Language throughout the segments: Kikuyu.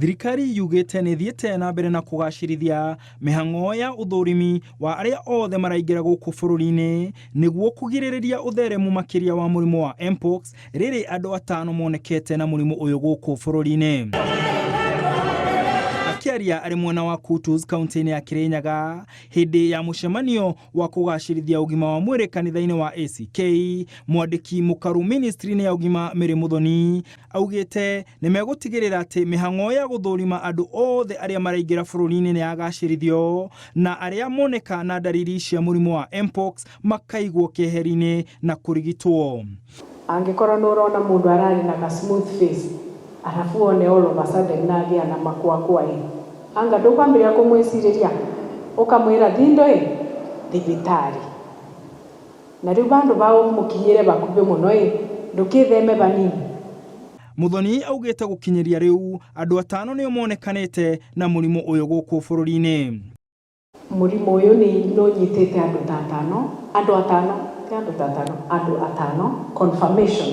Thirikari yugĩte nĩ ĩthiĩte na mbere na kũgacĩrithia mĩhang'o ya ũthũrimi wa arĩa othe maraingĩra gũkũ bũrũri-inĩ nĩguo kũgirĩrĩria ũtheremu makĩria wa mũrimũ wa Mpox, rĩrĩ andũ atano monekete na mũrimũ ũyũ gũkũ bũrũri-inĩ. Akĩaria arĩ mwena wa Kutus kaunti-inĩ ya Kirinyaga hĩndĩ ya mũcemanio wa kũgacĩrithia ũgima wa mwĩrĩ kanitha-inĩ wa ACK, mwandĩki mũkaru ministry-inĩ ya ũgima Mary Muthoni augĩte nĩ megũtigĩrĩra atĩ mĩhang'o ya gũthũrima andũ othe arĩa maraingĩra bũrũri-inĩ nĩ yagacĩrithio na arĩa moneka na ndariri cia mũrimũ wa Mpox makaigwo keheri-inĩ na kũrigitwo. Angĩkorwo nĩ ũrona mũndũ ararĩ na ka smooth face, arabu one all of a sudden na agĩa na makwakwa ĩ, anga ndũkwambĩrĩria kũmwĩcirĩria, ũkamwĩra thindo ĩ thibitarĩ. Na rĩu vandũ va ũmũkinyĩre vakuhĩ mũno ĩ, ndũkĩtheme vanini. Muthoni augĩte gũkinyĩria rĩu andũ atano nĩo monekanĩte na mũrimũ ũyũ gũkũ bũrũri-inĩ. Mũrimũ ũyũ nĩ ũnyitĩte andũ ta atano, andũ atano, ti andũ ta atano, andũ atano, confirmation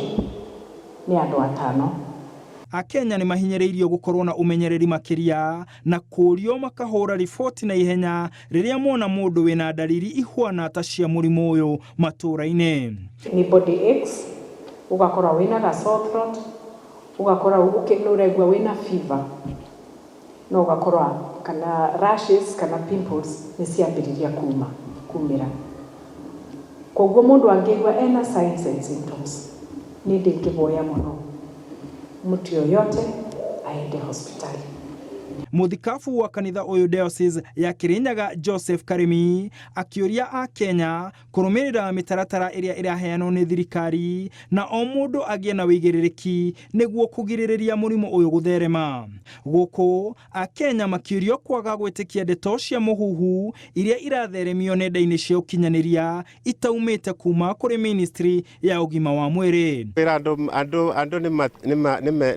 nĩ andũ atano. Akenya nĩ mahinyĩrĩirio gũkorwo na ũmenyereri makĩria na kũũrio makahũra riboti na ihenya rĩrĩa mona mũndũ wĩna ndariri ihuana ta cia mũrimũ ũyũ matũũra-inĩ. Nĩ body aches, ũgakora wĩna ga sore throat, ũgakora nĩ ũraigua wĩna fever, no ũgakora kana rashes kana pimples nĩ ciambĩrĩria kuma kumĩra. Koguo mũndũ angĩigua ena signs and symptoms, niĩ ndingĩvoya mũno mtu yoyote aende hospitali. Mũthikabu wa kanitha ũyũ Diocese ya Kirinyaga Joseph Karimi akĩũria Akenya kũrũmĩrĩra mĩtaratara ĩrĩa ĩraheanwo nĩ thirikari na o mũndũ agĩe na wĩigĩrĩrĩki nĩguo kũgirĩrĩria mũrimũ ũyũ gũtherema. Gũkũ Akenya makĩũrio kwaga gwĩtĩkia ndeto cia mũhuhu iria iratheremio nenda-inĩ cia ũkinyanĩria itaumĩte kuma kũrĩ ministry ya ũgima wa mwĩrĩ. Kwĩra andũ andũ andũ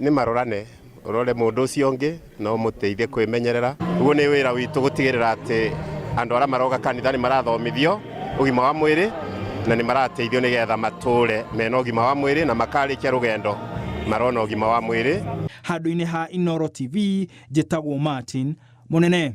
nĩ marorane, ũrore mũndũ ũcio ũngĩ no ũmũteithie kwĩmenyerera. Ũguo nĩ wĩra witũ gũtigĩrĩra atĩ andũ arĩa maroka kanitha nĩ marathomithio ũgima wa mwĩrĩ na nĩ marateithio nĩgetha matũre mena ũgima wa mwĩrĩ na makarĩkia rũgendo marona ũgima wa mwĩrĩ. Handũ-inĩ ha Inooro TV, njĩtagwo Martin Mũnene.